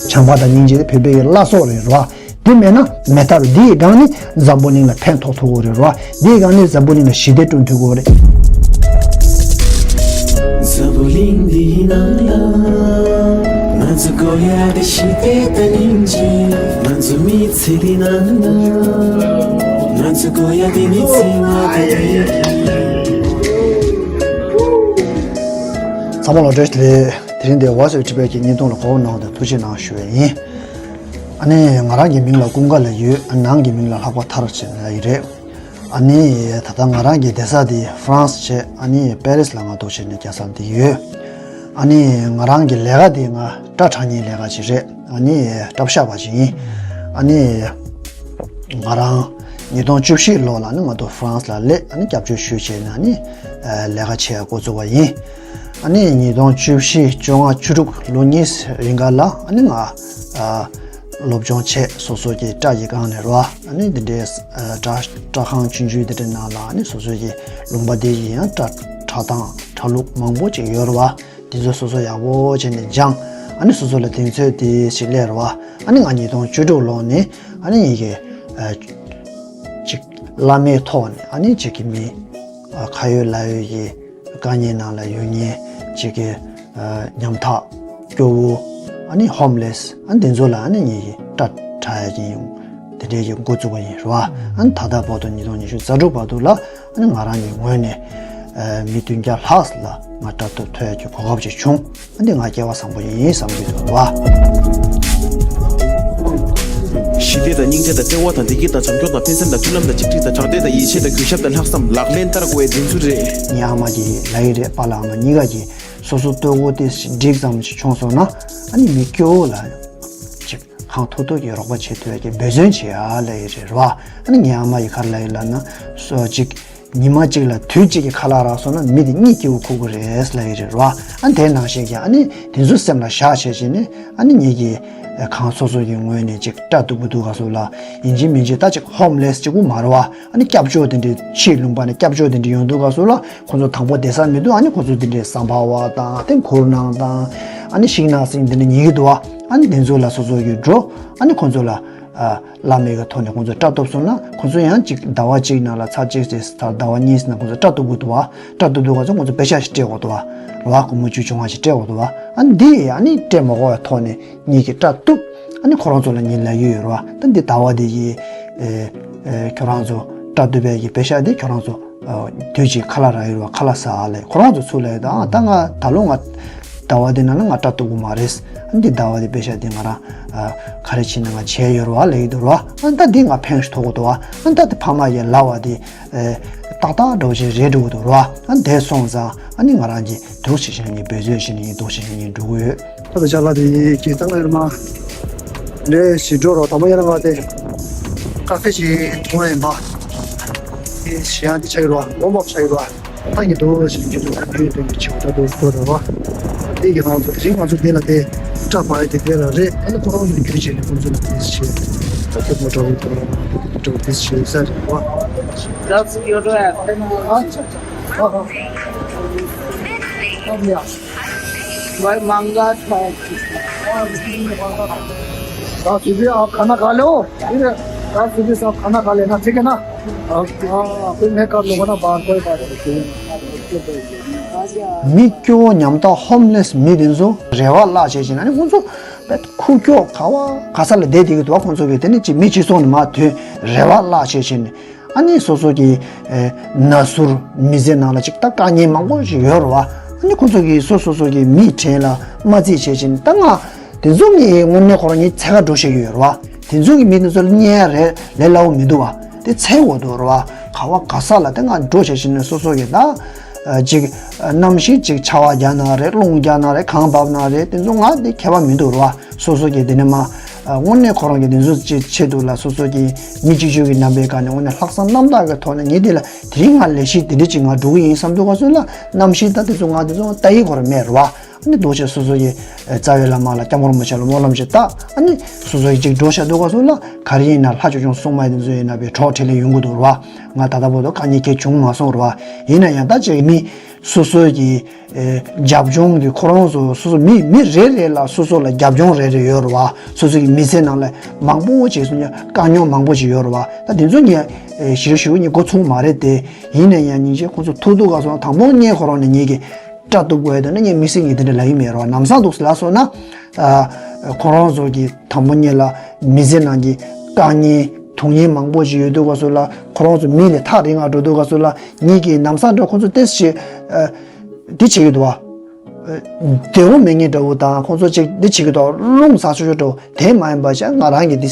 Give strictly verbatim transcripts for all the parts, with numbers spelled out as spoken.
བྱམས་པ་དང་སྙིང་རྗེ་དེ་བོད་པའི་གི་བླ་སྲོག་རེད་རོ། དེ་མེད་ན་མེ་ཐབ་རེད། དེའི་སྒང་ནས་འཛམ་བུ་གླིང་ལ་ཕན་ཐོགས་ཐུབ་ཀྱི་རེད་རོ། དེའི་སྒང་ནས་འཛམ་བུ་གླིང་ལ་ཞི་བདེ་བསྐྲུན་ཐུབ་ཀྱི་རེད། འཛམ་བུ་གླིང་འདིའི་ནང་ལ། ང་ཚོ་དགོས་ཡ་དེ་ཞི་བདེ་དང་སྙིང་རྗེ། ང་ཚོ་མི་ཚེ་འདི་ནང་ན། ང་ཚོ་དགོས་ཡ་དེ་མི་ཚེ་ང་དང་དེ། ཚང་མ་ལ་བཀྲ་ཤིས་བདེ་ལེགས། དེ་རིང་འདིར་Voice of Tibet ཀྱི་བརྙན་ཐུང་ལ་གོ་བ་གནང་བ་དང་ཐུགས་རྗེ་གནང་ཞུ་བ་ཡིན། ཨ་ནི་ང་རང་གི་མིང་ལ་ཀུན་དགའ་ལབ་ཡོད། ཨ་ནང་གི་མིང་ལ་ལྷག་པ་ཐར་ཅེས་ལབ་ཡི་རེད། ཨ་ནི་ད་ལྟ་ང་རང་གི་བསྡད་ས་དེ་ཧྥ་རན་སི་བྱས། ཨ་ནི་པེ་རི་སི་ལ་ང་འདུག་བྱས་ནས་རྒྱལ་ས་འདི་ཡོད། ཨ་ནི་ང་རང་གི་ལས་ཀ་དེ་ང་སྐྲ་འཁྲབ་མཁན་ལས་ཀ་ཅིག་རེད། ཨ་ནི་སྐྲ་བཞར་བ་ཅིག་ཡིན། ཨ་ནི་ང་རང་ཉིས་སྟོང་བཅུ་བཞི་ལོ་ལ་ནི་ང་ཚོ་ཧྥ་རན་སི་ལ་སླེབས། ཨ་ནི་སྐྱབས་བཅོལ་ཞུས་བྱས་ནས་ཨ་ནི་ལས་ཀ་བྱེད་ཡ་འགོ་བཙུགས་པ་ཡིན། ཨ་ནི་ཉིས་སྟོང་བཅུ་བཞི་བཅོ་ལྔ་བཅུ་དྲུག་ལོ་གཉིས་རིང་ག་ལ་ཨ་ནི་ང་ཨ་སློབ་སྦྱོང་བྱས། སོ་སོ་གི་སྐྲ་གི་སྒང་ནས་རོ། ཨ་ནི་འདི་འདྲའི་ཨ་སྐྲ་སྐྲ་ཁང་ཆུང་ཆུང་འདི་འདྲའི་ནང་ལ་ཨ་ནི་སོ་སོ་གི་ལུང་པ་འདི་ཡི་ཡང་སྐྲ་འཁྲབ་སྟངས་འཁྲབ་ལུགས་མང་པོ་ཅིག་ཡོད་རེད་བ། དེ་ཚོ་སོ་སོ་ཡག་པོ་བྱས་ནས་སྦྱངས། ཨ་ནི་སོ་སོ་ལ་གདེང་ཚོད་དེ་ཞིག་སླེབས་རེད་བ། ཨ་ནི་ང་ཉིས་སྟོང་བཅུ་དྲུག་ལོ་ནས་ཨ་ནི་ངེད་ཀྱི་ཨ་ཅིག་བླ་མའི་ཐོག་ནས་ཨ་ནི་ཅིག་གི་མི་ཨ་ཁ་ཡོད་ལག་ཡོད་ཀྱི་དཀའ་ངལ་ནང་ལ་ཡོད་མཁན་ཅིག་གི་ཨ་ཉམ་ཐག་སྐྱོ་བོ། ཨ་ནི་ཧོམ་ལེ་སི། ཨ་ནི་དེ་ཚོ་ལ་ཨ་ནི་ངེད་ཀྱི་སྐྲ་འཁྲབ་ཡ་ཅིག་ཡོང་། དེ་འདྲའི་གི་འགོ་བཙུགས་པ་ཡིན་རེད་བ། ཨ་ནི་ད་ལྟ་བར་དུ་ཉིས་སྟོང་ཉི་ཤུ་རྩ་དྲུག་བར་དུ་ལ་ཨ་ནི་ང་རང་གི་ངོས་ནས་ཨ་མི་བདུན་བརྒྱ་ལྷག་ལ་ང་སྐྲ་གཏུབ་ཐུབ་ཡ་གི་གོ་སྐབས་ཅིག་བྱུང་། ཨ་ནི་ང་སྐལ་བ་བཟང་པོ་ཡིན་བསམ་གྱི་འདུག་བ། ཞི་བདེ་དང་སྙིང་རྗེ་དང་བརྩེ་བ་དང་བདེ་སྐྱིད་དང་བྱམས་སྐྱོང་དང་ཕན་སེམས་དང་མཐུན་ལམ་དང་གཅིག་སྒྲིལ་དང་དྲང་བདེན་དང་ཡིད་ཆེས་དང་གུས་ཞབས་དང་ལྷག་བསམ་ལག་ལེན་བསྟར་དགོས་པའི་དེ་ཚོ་རེད། ངའི་ཨ་མ་གིས་ལབ་ཡི་རེད། པཱ་ལགས་ཨ་མ་གཉིས་ཀ་གིས་སོ་སོ་ལྟོ་གོས་དེ་འགྲིག་ཙམ་ཞིག་བྱུང་སོང་ན་ཨ་ནི་མི་སྐྱོ་བོ་ལ་ཅིག་གང་ཐུབ་ཐུབ་ཀྱིས་རོགས་པ་བྱེད་ཐུབ་ཡ་གི་འབད་བརྩོན་བྱེད་ཡ་ལབ་ཡི་རེད་རོ། ཨ་ནི་ངའི་ཨ་མ་ཡིས་ག་རེ་ལབ་ཡི་ལབ་ན། སོ་ཅིག་ཉི་མ་གཅིག་ལ་དུས་གཅིག་གི་ཁ་ལག་རག་སོང་ན་མི་དེ་གཉིད་སྐྱིད་པོ་ཁུག་གི་རེད་ལབ་ཡི་རེད་རོ། ཨ་ནི་དེ་ནང་བཞིན་གྱི་ཨ་ནི་དེ་ཚོ་སེམས་ལ་བཞག་བྱས་བྱས་ནས་ཨ་ནི་ངེད་ཀྱིས་གང་སོ་སོ་གི་ངོས་ནས་ཅིག་སྐྲ་གཏུབ་ཀྱི་འདུག་ག་སོ་ལ་ཡིན་གཅིག་མིན་གཅིག་ད་ཅིག་ཧོམ་ལེ་སི་གཅིག་པུ་མ་རེད་བ། ཨ་ནི་སྐྱབས་བཅོལ་དེ་འདྲའི་ཕྱིའི་ལུང་པ་ནས་སྐྱབས་བཅོལ་དེ་འདྲའི་ཡོང་དུས་ག་སོ་ལ་ཁོ་ཚོ་དང་པོ་བསྡད་ས་མི་འདུག་ཨ་ནི་ཁོ་ཚོ་དེ་འདྲའི་ཟམ་པ་བ་དང་དེ་གུར་ནང་དང་ཨ་ནི་ཤིང་ནགས་སེང་དེ་འདྲ་ཉལ་གྱི་འདུག་བ། ཨ་ནི་དེ་ཚོ་ལ་སོ་སོ་གི་འགྲོ། ཨ་ནི་ཁོ་ཚོ་ལ་ཨ་བླ་མའི་གི་ཐོག་ནས་ཁོ་ཚོ་སྐྲ་གཏུབ་སོང་ན་ཁོ་ཚོ་ཡང་ཅིག་ཟླ་བ་གཅིག་ནང་ལ་ཚར་གཅིག་ཙམ་ཟླ་བ་གཉིས་ནང་ཁོ་ཚོ་སྐྲ་གཏུབ་དགོས་འདུག་བ། སྐྲ་གཏུབ་དུས་ག་ཚོད་ཁོ་ཚོ་པེ་ཤག་ཞིག་སྤྲད་དགོས་འདུག་བ། རེད་བ། སྒོར་མོ་བཅུ་བཅོ་ལྔ་ཞིག་སྤྲད་དགོས་འདུག་བ། ཨ་ནི་འདི་ཨ་ནི་སྤྲད་མ་དགོས་པའི་ཐོག་ནས། ངེད་ཀྱིས་སྐྲ་གཏུབ། ཨ་ནི་ཁོ་རང་ཚོ་ལ་ངས་ལབ་ཀྱི་ཡོད་རེད་བ། ད་འདི་ཟླ་བ་འདི་ཡི་ཨེ་ཨེ་ཁྱོད་རང་ཚོ་སྐྲ་གཏུབ་པའི་གི་པེ་ཤག་འདི་ཁྱོད་རང་ཚོ་ཨ་དུས་གཅིག་ཁ་ལག་རག་ཡོད་རེད་བ། ཁ་ལག་ཟ་ཨ་ལས་ཁོ་རང་ཚོ་ཚུར་ལབ་ཡོད། ད་ཨ་ད་ང་ད་ལོ་ང་ཟླ་བ་འདི་ནང་ལ་ང་སྐྲ་གཏུབ་དགོས་མ་རེད། ཨ་འདི་ཟླ་བ་འདི་པེ་ཤག་འདི་ང་རང་ཨ་ག་རེ་བྱས་ན་ང་བྱས་ཡོད་རེད་བ་ལབ་ཀྱི་འདུག་རེད་བ། ཨ་ད་འདི་ང་ཕན་ཞིག་ཐོགས་ཀྱི་འདུག་བ། ཨ་ད་འདི་ཕ་མ་ཡི་ལབ་པ་འདི་ཨེ་ཏག་ཏག་འདྲ་བོ་ཞིག་རེད་འགྲོ་གི་འདུག་རེད་བ། ཨ་འདི་སོང་ཙང་ཨ་ནི་ང་རང་གིས་འདུག་བྱས་བྱས་ནས་འབད་བརྩོན་བྱས་ནས་འདུག་བྱས་བྱས་ནས་འགྲོ་གི་ཡོད། ད་ལྟ་ཅ་ལག་དེ་ཡིན་གྱི་ད་ང་ཡར་མར་ལས་ཞིག་འགྲོ་རོགས། དང་པོ་ཡར་ང་དེ་ཀ་ཧྥེ་ཞིག་འཐུང་ཡིན་པ། དེ་ཞི་ཡང་དེ་ཆགས་ཡོད་རོགས། ཝོམ་ཨབ་ཆགས་ཡོད་རོགས། ད་ཡིན་འདུག་ཞིག་གི་འདུག་ད་འདུག་འདུག་ཆེ་བ་ད་འདུག་འདུག་རོགས། དེ་གི་ང་ཚོ་རིང་ང་ཚོ་དེ་ལ་དེ་སྐྲ་བར་དེ་དེ་ལ་རེད། ཨ་ནི་ཁོ་རང་ཚོ་རྒྱུད་བྱས་ནས་ཁོ་ཚོ་ལ་དེ་ཞིག་ད་དེ་མོ་འདྲ་བོ་འདྲ་བོ་དེ་ཞིག་ས་རེད་རོགས། That's your ass. भाई महंगा था। रात सुबह आप खाना खा लो, फिर रात सुबह से आप खाना खा लेना, ठीक है ना? हाँ, फिर मैं कर लूँगा ना बाहर, कोई बात नहीं। མི་སྐྱོ་བོ་ཉམ་ཐག་ཧོམ་ལེ་སི་མི་དེ་ཚོ་རེ་བ་བརླག་བྱས་བྱས་ནས་ཁོང་ཚོ་ཁུག་ཀྱོག་ག་བ་ག་ས་ལ་བསྡད་བསྡད་ཀྱི་འདུག་བ། ཁོང་ཚོ་གི་དེ་ནི་ཅིག་མི་སྤྱི་ཚོགས་ནས་མར་ཐོན་རེ་བ་བརླག་བྱས་བྱས་ནས། ཨ་ནི་སོ་སོ་གི་ཨེ་ན་ཟུར་མི་ཚེ་ནང་ལ་ཅིག་ད་དཀའ་ངལ་མང་པོ་ཞིག་ཡོད་རེད་བ། ཨ་ནི་ཁོ་ཚོ་གིས་སོ་སོ་སོ་གི་མི་དྲན་ལ་མ་རྩིས་བྱས་བྱས་ནས་ད་ང་དེ་ཚོ་ངས་དངོས་གནས་ཁོ་རང་ངའི་འཚོལ་ག་འགྲོ་བཞིན་ཡོད་རེད་བ། དེ་ཚོ་གི་མི་དེ་ཚོ་ལ་བརྙས་ཡ་རེད་ལས་སླ་བོ་མི་འདུག་བ། དེ་འཚོལ་དགོས་འདུག་རེད་བ། ག་བ་ག་ས་ལ་དེ་ང་འགྲོ་བྱས་བྱས་ནས་སོ་སོ་གི་ད་ཨ་ཅིག་ཨ་གནམ་གཤིས་ཅིག་ཆར་པ་རྒྱག་ན་རེད། རླུང་རྒྱག་ན་རེད། གངས་བབས་ན་རེད། དེ་ཚོ་ང་དེ་ཁྱད་པར་མི་འདུག་རེད་བ། སོ་སོ་གིས་དེ་ནས་མ་ཨ་དངོས་གནས་ཁོ་རང་གི་དེ་ཚོ་ཅིག་ཆེད་དུ་ལ་སོ་སོ་གི་མི་གཅིག་གཅིག་གི་རྣམ་པའི་སྒང་ནས་དངོས་གནས་ལྷག་བསམ་རྣམ་དག་གི་ཐོག་ནས་ངས་དེ་ལ་དེ་རིང་ང་ལས་གཞི་དེ་འདྲ་ཅིག་ང་འགྲོ་གི་ཡིན་བསམ་འདུག་ག་སོ་ལ་གནམ་གཤིས་ད་དེ་ཚོ་ང་དེ་ཚོ་ལྟ་ཡི་ཁོ་རང་མེད་རེད་བ། ཨ་ནི་འདུག་བྱས་སོ་སོ་གི་རྩ་བའི་བླ་མ་ལ་སྐྱབས་མགོན་རིན་པོ་ཆེ་ལ་སྨོན་ལམ་ཞིག་བཏབ། ཨ་ནི་སོ་སོ་གི་ཅིག་འགྲོ་བྱ་འདུག་ག་སོ་ལ་ག་རེ་ཡིན་ན་ལྷ་ཆོས་སྐྱོང་སྲུང་མ་དེ་ཚོ་ཡིན་ན་པའི་གྲོགས་འཕྲིན་ལས་ཡོང་གི་འདུག་རེད་བ། ང་ད་ལྟ་བར་དུ་དཀའ་ངལ་གང་བྱུང་མ་སོང་རེད་བ། ཡིན་ན་ཡང་ད་ཅིག་མི་ སོ་སོའི་གི་ཨེ་རྒྱབ་ལྗོངས་ཀྱི་ཁོ་རང་ཚོ་སོ་སོ་མི་མི་རེ་རེ་ལ་སོ་སོ་ལ་རྒྱབ་ལྗོངས་རེ་རེ་ཡོད་རེད་བ། སོ་སོ་གི་མི་ཚེ་ནང་ལ་མང་པོ་ཅིག་སོང་ཡ་དཀའ་རྙོག་མང་པོ་ཅིག་ཡོད་རེད་བ། ད་དེ་ཚོ་ངས་ཨེ་ཞིབ་ཞིབ་ངས་མགོ་ཚོད་མ་རེད་དེ། ཡིན་ན་ཡང་སྙིང་རྗེ་ཁོང་ཚོ་ཐུག་ཐུག་ག་སོང་དང་པོ་ངས་ཁོ་རང་ནས་ངེད་ཀྱི་སྐྲ་གཏུབ་དགོས་ཡ་དེ་ནི་ངས་དམིགས་བསལ་ངས་དེ་འདྲ་ལབ་ཡི་མེད་རེད་བ། ལམ་སང་འདུག་ལབ་སོང་ན་ཨ་ཁོ་རང་ཚོ་གི་དང་པོ་ངེད་ལ་མི་ཚེ་ནང་གི་དཀའ་ངལ་སྡུག་བསྔལ་མང་པོ་ཞིག་ཡོད་དུས་ག་སོང་ལ་ཁོ་རང་ཚོ་མི་ལས་ཐག་རིང་ང་འགྲོ་དུས་ག་སོང་ལ་ངེད་ཀྱི་ལམ་སང་འགྲོ་ཁོང་ཚོ་ཏེས་ཞེ་ཨ་འདི་བྱེད་ཀྱི་འདུག་བ། བདེ་བོ་མེད་ངེས་འདྲ་བོ་དང་ཁོང་ཚོ་ཅིག་འདི་བྱེད་ཀྱི་འདུག་རླུང་ཟ་ཆོག་ཆོག་འདྲ་བོ་དེ་མ་ཡིན་པ་ཞག་ང་རང་གི་འདི་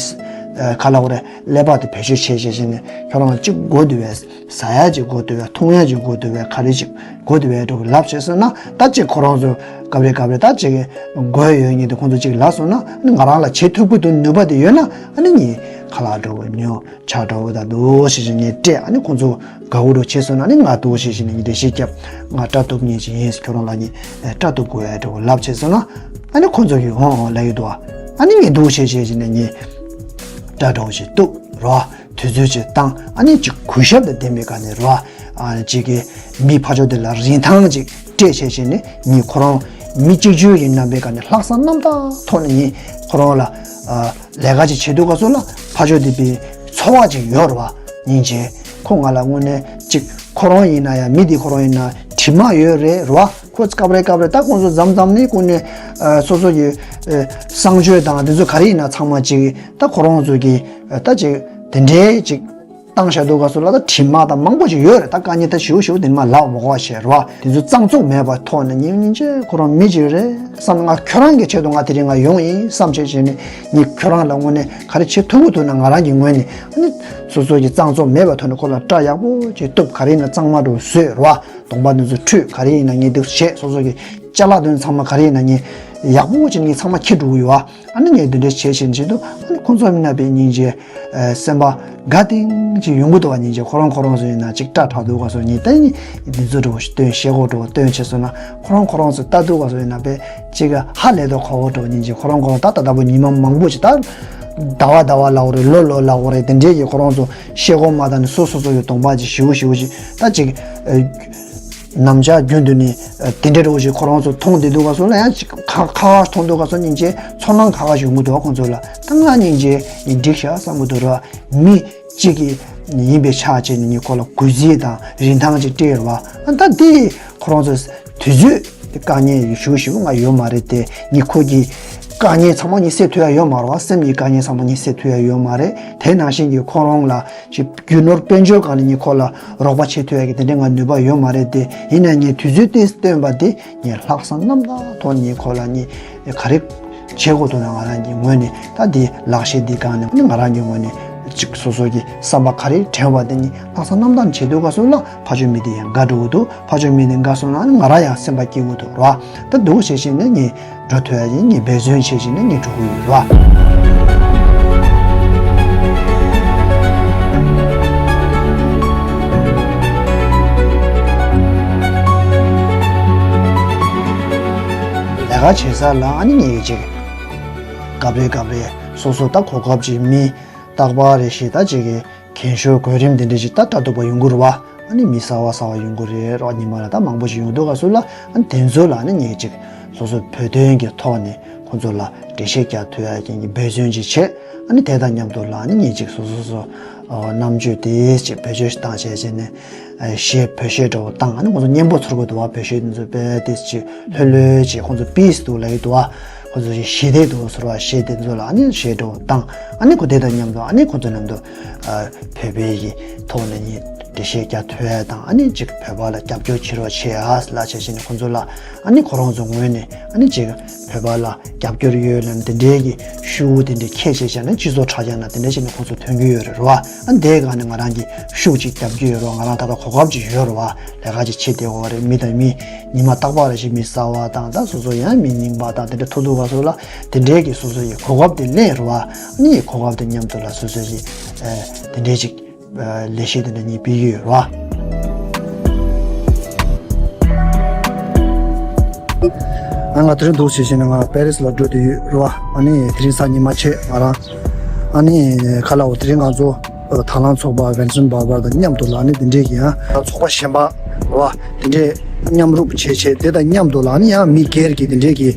ཨ་ག་ལ་འོ་རེད་ཀླད་པ་དེ་བེད་སྤྱོད་བྱེད་བྱེད་བྱེད་ནས་ཁྱོད་རང་ཅིག་དགོས་འདུག་བས། ཟ་ཡ་ཅིག་དགོས་འདུག་བས། འཐུང་ཡ་ཅིག་དགོས་འདུག་བས། ག་རེ་ཅིག་དགོས་འདུག་བས་འགྲོ་གི་ལབ་བྱས་སོང་ན་ད་ཅིག་ཁོ་རང་ཚོ་སྐབས་རེ་སྐབས་རེ་ད་ཅིག་དགོས་ཡོད་ངེས་འདུག་ཁོང་ཚོ་ཅིག་ལབ་སོང་ན་ཨ་ནི་ང་རང་ལ་བྱེད་ཐུབ་ཀྱི་འདུག་ནུས་པ་དེ་ཡོད་ན་ཨ་ནི་ངས་ཁ་ལག་འགྲོ་གི་ཉོ་ཆ་འགྲོ་གི་ད་འདུག་ཞེས་ཞེས་ངས་སྤྲད། ཨ་ནི་ཁོང་ཚོ་དགའ་བོ་འགྲོ་བྱས་སོང་ན་ཨ་ནི་ང་འདུག་ཞེས་ཞེས་ནས་ངས་འགྲེལ་བཤད་བརྒྱབ། ང་སྐྲ་གཏུབ་མཁན་ཅིག་ཡིན། ཁྱོད་རང་ལ་ངས་སྐྲ་གཏུབ་དགོས་ཡ་འགྲོ་གི་ལབ་བྱས་སོང་ན་ཨ་ནི་ཁོང་ཚོ་གིས་འོང་འོང་ལབ་ཡོད་འདུག་ཨ་ནི་ངས་འདུག་ཞེས་ཞེས་ཞེས་ནས་ངས་སྐྲ་འགྲོ་ཞིག་གཏུབ་རོགས། དུས་ཚོད་ཅིག་བཏང་། ཨ་ནི་ཅིག་གུས་ཞབས་དང་ལྡན་པའི་སྒང་ནས་རོ། ཨ་ཅིག་གི་མི་ཕར་ཕྱོགས་དེ་ལ་རིན་ཐང་ཅིག་སྤྲད་བྱས་བྱས་ནས་ངས་ཁོ་རང་མི་གཅིག་གྱུར་གྱི་རྣམ་པའི་སྒང་ནས་ལྷག་བསམ་རྣམ་དག་ཐོག་ནས་ངས་ཁོ་རང་ལ་ཨ་ལས་ཀ་ཅིག་བྱེད་དུས་ག་ཚོད་ལ་ཕར་ཕྱོགས་དེ་པའི་ཚོར་བ་ཅིག་ཡོད་རེད་བ། སྙིང་རྗེ། ཁོ་ང་ལ་དངོས་གནས་ཅིག་ཁོ་རང་ཡིན་ན་ཡང་མི་དེ་ཁོ་རང་ཡིན་ན་དྲི་མ་ཡོད་རེད་རེད་བ། ཁོ་སྐབས་རེ་སྐབས་རེ་ད་ཁོང་ཚོ་མཚམས་མཚམས་ནས་ཁོ་ནས་ཨ་སོ་སོ་ཡི་ཨ་གསང་སྤྱོད་དང་དེ་ཚོ་ག་རེ་ཡིན་ན་ཚང་མ་ཅིག་ད་ཁོ་རང་ཚོ་གི་ཨ་ད་ཅིག་དེ་འདྲའི་ཅིག་བཏང་བཞག་འདུག་ག་སོ་ལ་ད་དྲི་མ་དང་མང་པོ་ཅིག་ཡོད་རེད། ད་དཀའ་ངལ་ད་ཞེ་པོ་ཞེ་པོ་དེ་མ་ལབ་མ་དགོས་པ་བྱས་རེད་བ། དེ་ཚོ་གཙང་བཙོག་མེད་པ་ཐོག་ནས་ཉིན་ཉིན་ཅིག་ཁོ་རང་མི་ཅིག་རེད་བསམ། ང་ཁྱོད་རང་གི་ཆེད་དུ་ང་དེ་རིང་ང་ཡོང་ཡིན་བསམ་བྱས་བྱས་ནས་ངས་ཁྱོད་རང་ལ་དངོས་གནས་ག་རེ་བྱེད་ཐུབ་ཀྱི་འདུག་ན་ང་རང་གི་ངོས་ནས་ཨ་ནི་སོ་སོ་གི་གཙང་བཙོག་མེད་པ་ཐོག་ནས་ཁོ་ལ་སྐྲ་ཡག་པོ་ཅིག་གཏུབ། ག་རེ་ཡིན་ན་གཙང་མ་འདྲ་བོ་བཟོས་རེད་བ། གདོང་པ་འདི་ཚོ་འཁྲུད། ག་རེ་ཡིན་ན་ངས་འདུག་བྱས། སོ་སོ་གི་ཅ་ལག་དོན་ཚང་མ་ག་རེ་ཡིན་ན་ངས་ཡག་པོ་བྱས་ནས་ངས་ཚང་མ་འཁྱེར་འགྲོ་གི་ཡོད་ཨ། ཨ་ནི་ངས་འདི་འདྲ་བྱས་བྱས་བྱེད་དུས་ཨ་ནི་ཁོང་ཚོ་མི་ན་པའི་སྙིང་རྗེ་ཨ་སེམས་པ་དགའ་ཏིང་ཅིག་ཡོང་གི་འདུག་བ། སྙིང་རྗེ། ཁོ་རང་ཁོ་རང་ཚོ་ཡིན་ན་ཅིག་སྐྲ་དྲག་འདུག་ག་སོ་ཉིན་ལྟ་ཡིན་འདི་ཚོ་འདྲ་བོ་ཞིག་སྟོན། ཤེལ་སྒོ་འདྲ་བོ་སྟོན་བྱས་སོང་ན་ཁོ་རང་ཁོ་རང་ཚོ་ལྟ་འདུག་ག་སོ་ཡིན་ན་པས་ཅིག་ཧ་ལས་དོ་ཁོ་བོ་འདྲ་བོ་སྙིང་རྗེ། ཁོ་རང་ཁོ་རང་ད་ད་ལྟ་བུ་ཉི་མ་མང་པོ་ཅིག་ད་ཟླ་བ་ཟླ་བ་ལབ་དགོས་རེད། ལོ་ལོ་ལབ་དགོས་རེད། དེ་འདྲའི་གི་ཁོ་རང་ཚོ་ཤེལ་སྒོ་མ་བཏང་ནས་སོ་སོ་སོ་གི་གདོང་པ་ཅིག་ཞེ་པོ་ཞེ་པོ་ཅིག་ད་ཅིག་ཨ། ནམ་ཞག་རྒྱུན་དུ་ནི་ཨ་དེ་འདྲའི་འདྲ་བོ་ཞིག་ཁོ་རང་ཚོ་མཐོང་བསྡད་འདུག་ག་སོ་ལ་ཡང་ཅིག་ཁ་ཁ་བ་མཐོང་འདུག་ག་སོ་སྙིང་རྗེ་ཚོར་སྣང་ཁ་ཁ་ཞིག་ཡོང་གི་འདུག་ཁོང་ཚོ་ལ། ད་ང་སྙིང་རྗེ་ཡིན་འགྲིག་ཤག་བསམ་གི་འདུག་ར། མི་གཅིག་གིས་ཡིན་པའི་ཆ་བྱས་ནས་ནི་ཁོ་ལ་གུས་བརྩི་དང་རིན་ཐང་ཅིག་སྤྲད་ཡོད་རེད་བ། ཨ་ད་དེ་ཁོ་རང་ཚོ་དུས་ཚོད་དེ་དཀའ་ངལ་ཞེ་པོ་ཞེ་པོ་ང་ཡོད་མ་རེད་དེ། ནི་ཁོ་གི་དཀའ་ངལ་ཚང་མ་ནི་སེལ་ཐུབ་ཡ་ཡོད་མ་རེད་བ། སེམས་ཀྱི་དཀའ་ངལ་ཚང་མ་ནི་སེལ་ཐུབ་ཡ་ཡོད་མ་རེད། དེ་ནང་བཞིན་གྱི་ཁོ་རང་ལ་ཅིག་རྒྱུ་ནོར་དཔལ་འབྱོར་སྒང་ནས་ནི་ཁོ་ལ་རོགས་པ་བྱེད་ཐུབ་ཡ་གི་དེ་འདྲའི་ང་ནུས་པ་ཡོད་མ་རེད་དེ། ཡིན་ན་ངས་དུས་ཚོད་དེ་བཏོན་པ་དེ་ངས་ལྷག་བསམ་རྣམ་དག་ཐོག་ནས་ཁོ་ལ་ནི་ག་རེ་བྱེད་དགོས་འདུག་ན་ང་རང་གི་ངོས་ནས་ད་དེ་ལག་ཤེས་འདི་སྒང་ནས་ནི་ང་རང་གི་ངོས་ནས་ཅིག་སོ་སོ་གི་བསམ་པ་ག་རེ་དྲན་པ་དེ་ནི་ལྷག་བསམ་རྣམ་དག་བྱེད་དུས་ག་སོ་ལ་ཕ་ཆོས་མི་དེ་ཡང་དགའ་འགྲོ་གི་འདུག་ཕ་ཆོས་མི་དེ་དགའ་སོང་ན་ནི་ང་རང་ཡང་སེམས་པ་སྐྱིད་པོ་འདུག་ར། ད་འདུག་བྱེད་བཞིན་ནི་ངས་འགྲོ་ཐུབ་ཡ་ཡིན། ངས་འབད་བརྩོན་བྱེད་བཞིན་ནི་ངས་འགྲོ་གི་ཡོད་ར། ལས་ཀ་བྱེད་ས་ལ་ཨ་ནི་ངས་ཅིག་སྐབས་རེ་སྐབས་རེ་སོ་སོ་ད་གོ་སྐབས་ཅིག་མི་རྟག་པར་རེ་ཞིག་ད་ཅིག་གི་རྒན་ཤོས་གོ་རིམ་དེ་འདྲ་ཞིག་ད་ལྟ་འདུག་པ་ཡོང་གི་རེད་བ། ཨ་ནི་མི་གསར་བ་གསར་བ་ཡོང་གི་རེད་རོགས། ཉི་མ་ལ་ད་མང་པོ་ཞིག་ཡོང་འདུག་ག་སུ་ལ་ཨ་ནི་དེ་ཚོ་ལ་ཨ་ནི་ངས་ཅིག་སོ་སོ་བོད་དོན་གྱི་ཐོག་ནས་ཁོང་ཚོ་ལ་འགྲེལ་བཤད་རྒྱག་ཐུབ་ཡ་གི་འབད་བརྩོན་ཅིག་བྱས། ཨ་ནི་དེ་དང་མཉམ་དུ་ལ་ཨ་ནི་ངས་ཅིག་སོ་སོ་སོ་ཨ་རྣམ་དཔྱོད་དེ་ཅིག་བེད་སྤྱོད་ཞིག་བཏང་བྱས་བྱས་ནས་ཨ་གཞས་བོད་གཞས་འདྲ་བོ་བཏང་། ཨ་ནི་ཁོང་ཚོ་སྙན་པོ་ཚོར་གི་འདུག་བ། བོད་གཞས་དེ་ཚོ་དཔེ་དེ་ཅིག་ལྷོད་ལྷོད་ཅིག་ཁོང་ཚོ་པིས་འདུག་ལབ་ཀྱི་འདུག་བ། ཁོ་ཚོ་ཞི་བདེ་དུ་ཟེར་བ་ཞེས་དེ་ཚོ་ལ་ཨ་ནི་ཞེས་འགྲོ་བཏང་། ཨ་ནི་ཁོ་དེ་དང་མཉམ་དུ་ཨ་ནི་ཁོ་ཚོ་མཉམ་དུ་ཨ་བོད་པའི་གི་ཐོག་ནས་ནི་འགྲེལ་བཤད་རྒྱག་ཐུབ་ཡ་དང་། ཨ་ནི་ཅིག་བོད་པ་ལ་རྒྱབ་སྐྱོར་བྱེད་རོགས་བྱེད་ཨ་ལ་བྱས་བྱས་ནས་ཁོ་ཚོ་ལ་ཨ་ནི་ཁོ་རང་ཚོ་ངོས་ནས་ཨ་ནི་ཅིག་བོད་པ་ལ་རྒྱབ་སྐྱོར་ཡོད་ལབ་ནས་དེ་འདྲའི་གི་ཤུགས་དེ་འདྲའི་ཁྱད་བྱས་བྱས་ན་སྤྱི་ཚོགས་དྲ་རྒྱ་ན་དེ་འདྲ་བྱས་ནས་ཁོ་ཚོ་ཐོན་གྱི་ཡོད་རེད་རེད་བ། ཨ་ནི་དེའི་སྒང་ནས་ང་རང་གི་ཤུགས་ཅིག་རྒྱབ་ཀྱི་ཡོད་རེད་བ། ང་རང་ད་ལྟ་གོ་སྐབས་ཅིག་ཡོད་རེད་བ། ལས་ཀ་ཅིག་བྱེད་བསྡད་ཡོད་རེད། མི་དང་མི་ཉི་མ་རྟག་པར་རེ་ཞིག་མི་གསར་བ་དང་ད་སོ་སོ་ཡང་མི་རྙིང་པ་དང་དེ་འདྲ་ཐུག་ཐུག་ག་སོ་ལ་དེ་འདྲའི་གི་སོ་སོ་ཡི་གོ་སྐབས་དེ་ལེན་རེད་བ། ཨ་ནི་གོ་སྐབས་དེ་མཉམ་དུ་ལ་སོ་སོ་ཡི་ཨེ་དེ་འདྲའི་ཅིག་ཨེ་ལས་གཞི་དེ་འདྲ་གཉིས་སྤེལ་གྱི་ཡོད་རེད་བ། ཨ་ང་དེ་རིང་འདུག་བྱས་བྱས་ནས་ང་པེ་རིས་ལ་འགྲོ་བསྡད་ཡོད་རེད་བ། ཨ་ནི་དེ་རིང་གཟའ་ཉི་མ་བྱས་ང་རང་ཨ་ནི་ཁ་ལག་འོ་དེ་རིང་ང་ཚོ་དང་བླངས་ཚོགས་པ་Vincent Barber དང་མཉམ་དུ་ལ་ཨ་ནི་དེ་འདྲའི་གི་ཡང་ཚོགས་པ་གཞན་པ་ རེད་བ། དེ་འདྲས་མཉམ་རུབ་བྱས་བྱས་དེ་དང་མཉམ་དུ་ལ་ནི་ཡང་མི་སྒེར་གྱི་དེ་འདྲས་ཀྱི་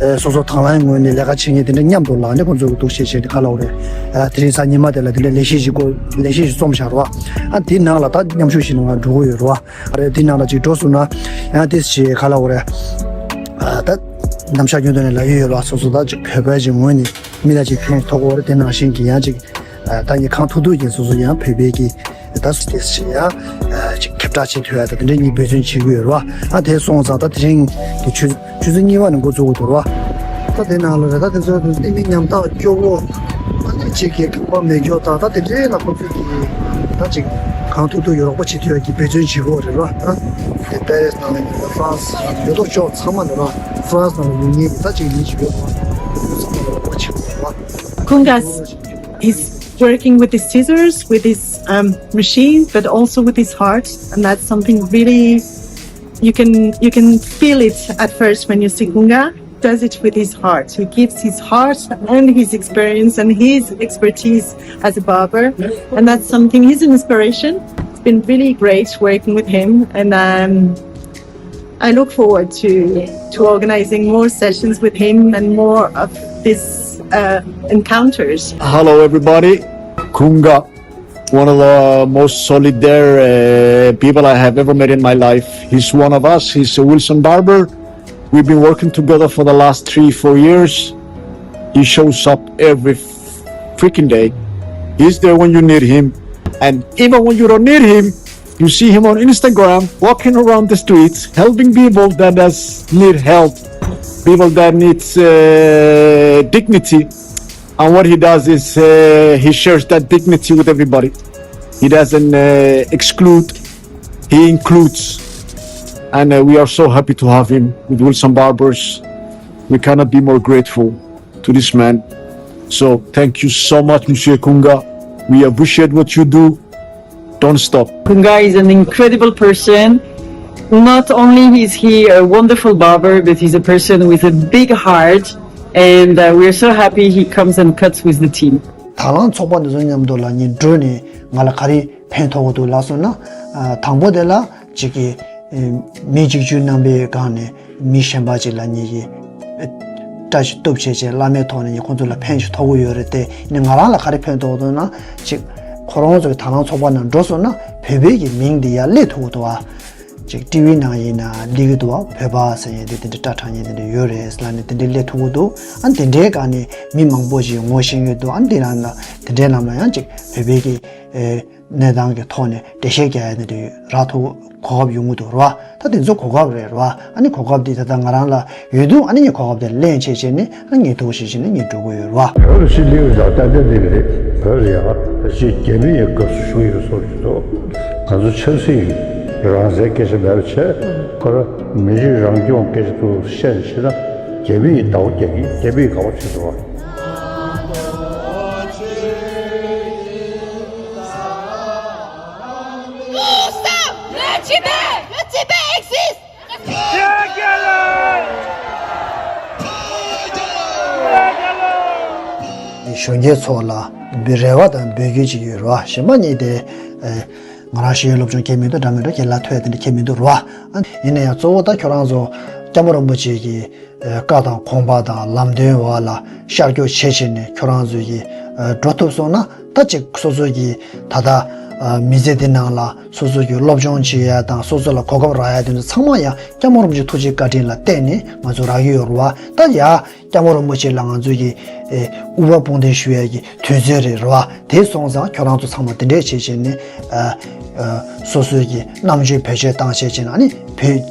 ཨ་སོ་སོ་དང་བླངས་ངོས་ནས་ལས་ཀ་བྱེད་མཁན་དེ་འདྲས་མཉམ་དུ་ལ་ནི་ཁོང་ཚོ་གི་འདུག་བྱས་བྱས་དེ་ག་ལ་འོ་རེད། ཨ་དེ་རིང་གཟའ་ཉི་མ་དེ་ལ་དེ་འདྲས་ལས་གཞི་ཞིག་གོ་ལས་གཞི་ཞིག་རྩོམ་བཞག་རེད་བ། ཨ་དེ་ནང་ལ་ད་མཉམ་ཞུགས་བྱེད་ནས་ང་འགྲོ་གི་ཡོད་རེད་བ། རེད། དེ་ནང་ལ་ཅིག་འགྲོ་སོང་ན་ཡང་དེ་ཞིག་ག་ལ་འོ་རེད། ཨ་ད་ནམ་ཞག་རྒྱུན་དུ་ནས་ལབ་ཀྱི་ཡོད་རེད་བ། སོ་སོ་ད་ཅིག་བོད་པ་ཅིག་ངོས་ནས་མི་ལ་ཅིག་ཕན་ཐོགས་ཀྱི་ཡོད་རེད། དེ་ནང་བཞིན་གྱི་ཡང་ཅིག་ཨ་ད་ངས་གང་ཐུབ་ཐུབ་ཀྱིས་སོ་སོ་ཡང་བོད་པའི་གི་ད་སུ་དེ་ཞིག་ཡང་ཨ་ཅིག་ཁྱབ་བསྒྲགས་བྱེད་ཐུབ་ཡ་ད་དེ་འདྲའི་ངས་འབད་བརྩོན་བྱེད་ཀྱི་ཡོད་རེད་བ། ཨ་དེ་སོང་ཙང་ད་དེ་རིང་གི་ཆུ་ཆུ་ཚོད་གཉིས་པ་ནས་འགོ་བཙུགས་དགོས་འདུག་རེད་བ། ད་དེ་ནང་ལ་རེད། ད་དེ་ཚོ་དེ་མི་ཉམ་ཐག་སྐྱོ་བོ་ཨ་ནི་གཅིག་གིས་ཁང་པ་མེ་སྒྱོགས་དང་ད་དེ་འདྲའི་ལ་ཁོ་ཚོས་ཀྱིས་ད་ཅིག་གང་ཐུབ་ཐུབ་ཡོད་རོགས་པ་བྱེད་ཐུབ་ཡ་གི་འབད་བརྩོན་བྱེད་དགོས་རེད་བ། ད་དེ་པེ་རེ་སི་ནང་ལ་ཡོད་པ་ཧྥ་རན་སི་ཡོད་དོ་ཅོག་ཚང་མ་ནས་ར་ཧྥ་རན་སི་ནང་ལ་ཡོད་མཁན་གྱི་ད་ཅིག་མི་ཅིག་ཡོད་པ་ཁོ་ཚང་མ་ཡོད་རོགས་པ་བྱེད་དགོས་རེད་བ། Kunga is working with his scissors, with his um, machine, but also with his heart, and that's something really you can you can feel it at first when you see Kunga does it with his heart. He gives his heart and his experience and his expertise as a barber, and that's something. He's an inspiration. It's been really great working with him, and um, I look forward to to organizing more sessions with him and more of these uh, encounters. Hello, everybody. Kunga, one of the most solidaire uh, people I have ever met in my life. He's one of us. He's a Wilson Barber. We've been working together for the last three, four years. He shows up every freaking day. He's there when you need him. And even when you don't need him, you see him on Instagram walking around the streets, helping people that does need help, people that needs uh, dignity. And what he does is uh, he shares that dignity with everybody. He doesn't uh, exclude, he includes. And uh, we are so happy to have him with Wilson Barbers. We cannot be more grateful to this man. So thank you so much, Monsieur Kunga. We appreciate what you do. Don't stop. Kunga is an incredible person. Not only is he a wonderful barber, but he's a person with a big heart. And uh, we're so happy he comes and cuts with the team. དང་བླངས་ཚོགས་པ་འདི་ཚོ་མཉམ་དུ་ལ་ངས་འགྲོ་ནས་ང་ལ་ག་རེ་ཕན་ཐོགས་ཀྱི་འདུག་ལབ་སོང་ན། ཨ་དང་པོ་དེ་ལ་གཅིག་གིས་ཨེ་མི་གཅིག་གྱུར་རྣམ་པའི་སྒང་ནས་མི་གཞན་པ་གཅིག་ལ་ངེད་ཀྱིས་ཨེ་བཀྲ་ཤིས་སྟོབས་ཆེ་ཆེ་བླ་མའི་ཐོག་ནས་ངས་ཁོང་ཚོ་ལ་ཕན་ཞིག་ཐོགས་ཀྱི་ཡོད་རེད་དེ། ནི་ང་རང་ལ་ག་རེ་ཕན་ཐོགས་འདུག་ན་གཅིག་ཁོ་རང་ཚོའི་དང་བླངས་ཚོགས་པ་ནང་འགྲོ་སོང་ན་བོད་པའི་གི་མིང་འདི་ཡར་སླེབས་ཐུབ་ཀྱི་འདུག་ཨ། ཅིག་ཊི་ཝི་ནང་ཡིན་ན་སླེབས་ཀྱི་འདུག་བ། བོད་པ་ཟེར་མཁན་དེ་དེ་འདྲ་སྐྲ་བྲེགས་མཁན་དེ་འདྲ་ཡོད་རེད་ལབ་ནས་དེ་འདྲ་སླེབས་ཐུབ་ཀྱི་འདུག་ཨ་དེ་འདྲའི་སྒང་ནས་མི་མང་པོ་ཞིག་ངོ་ཤེས་ཀྱི་འདུག་ཨ་དེ་རང་ལ་དེ་འདྲའི་ལམ་ལ་ཡང་ཅིག་བོད་པའི་གི་ཨེ་གནས་སྟངས་ཀྱི་ཐོག་ནས་འགྲེལ་བཤད་རྒྱག་ཡ་དེ་འདྲ་རག་ཐུབ་གོ་སྐབས་ཡོང་གི་འདུག་རེད་བ། ད་དེ་ཚོ་གོ་སྐབས་རེད་རེད་བ། ཨ་ནི་གོ་སྐབས་དེ་ད་ལྟ་ང་རང་ལ་ཡོད་འདུག་ཨ་ནི་ངས་གོ་སྐབས་དེ་ལེན་བྱས་བྱས་ནས་ཨ་ངས་ཐུགས་ཞིབ་བྱས་ནས་ངས་འགྲོ་གི་ཡོད་རེད་བ། བོད་ལ་ཕྱི་གླིང་རེད་ད་ལྟ་འདི་རེད། བོད་ལ་ཡང་ཕལ་ཆེར་རྒྱ་མི་ཡི་སྐབས་སུ་བཞུགས་ཡོད་བཟོ་ཞིག་འདུག་ང་ཚོ་ཆབ་སྲིད་རང་བཙན་སྐད་ཆ་མེད་པ་བྱས་ཁོ་ར་མི་རིགས་རང་སྐྱོང་སྐད་ཆ་དུ་བཤད་ནས་བྱས་ན་རྒྱ་མི་ཡི་ཟླ་བ་རྒྱག་གི་རྒྱ་མི་ཡི་དགའ་བ་བྱེད་འགྲོ་བ། Nous sommes le Tibet. Le Tibet existe. གཞོན་སྐྱེས་ཚོ་ལ་འབུལ་རེ་བ་དང་འབོད་སྐུལ་ཅིག་ཡོད་རེད་བ། གཞན་པ་གཉིས་དེ་ཨེ་ང་རང་ཤེས་ཡོན་སློབ་སྦྱོང་ཁྱད་མི་འདུག་འདྲ་མི་འདུག་ཁྱེད་ལ་ཐོས་དེ་འདྲ་ཁྱད་མི་འདུག་རེད་བ། ཨ་ཡིན་ན་ཡང་གཙོ་བོ་ད་ཁྱོད་རང་ཚོ་སྐྱབས་མགོན་རིན་པོ་ཆེ་གི་ཨེ་བཀའ་དང་དགོངས་པ་དང་ལམ་སྟོན་འོག་ལ་ཤར་སྐྱོད་བྱེད་བྱེད་ནས་ཁྱོད་རང་ཚོ་གི་ཨེ་འགྲོ་ཐུབ་སོང་ན་ད་ཅིག་སོ་སོ་གི་ད་ལྟ་ཨེ་མི་ཚེ་འདི་ནང་ལ་སོ་སོ་གི་སློབ་སྦྱོང་བྱེད་ཡ་དང་སོ་སོ་ལ་གོ་སྐབས་རག་ཡ་དེ་ཚོ་ཚང་མ་ཡང་སྐྱབས་མགོན་རིན་པོ་ཆེ་ཐུགས་རྗེ་བཀའ་དྲིན་ལ་བརྟེན་ནས་ང་ཚོ་རག་གི་ཡོད་རེད་བ། ད་ཡ་སྐྱབས་མགོན་རིན་པོ་ཆེ་ལ་ང་ཚོས་ཀྱི་ཨེ་དབུ་བ་དཔུང་འདེགས་ཞུ་ཡ་གི་དུས་ཚོད་རེད་རེད་བ། དེ་སོང་ཙང་ཁྱོད་རང་ཚོ་ཚང་མ་དེ་འདྲས་བྱེད་བྱེད་ནས་ཨ་ཨ་སོ་སོའི་གི་རྣམ་དཔྱོད་བེད་སྤྱོད་བཏང་བྱེད་བྱེད་ནས་ཨ་ནི་བོད་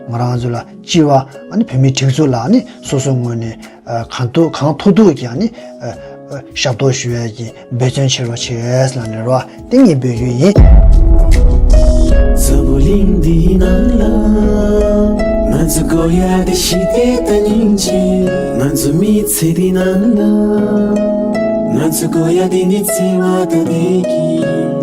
ང་རང་ཚོ་ལ་སྤྱི་བ་ཨ་ནི་བོད་མིའི་སྒྲིག་འཛུགས་ལ་ཨ་ནི་སོ་སོའི་ངོས་ནས་ཨ་གང་ཐུབ་གང་ཐུབ་ཐུབ་ཀྱི་ཨ་ནི་ཨ་ཨ་ཞབས་ཏོག་ཞུ་ཡ་གི་འབད་བརྩོན་བྱེད་རོགས་བྱེད་ལབ་ནས་རོ། ཏིང་ངེ་འབོད་རྒྱུ་ཡིན། འཛམ་བུ་གླིང་འདིའི་ནང་ལ། ང་ཚོ་དགོས་ཡ་དེ་ཞི་བདེ་དང་སྙིང་རྗེ། ང་ཚོ་མི་ཚེ་འདིའི་ནང་ལ། ང་ཚོ་དགོས་ཡ་དེ་ནི་བརྩེ་བ་དང་བདེ་སྐྱིད།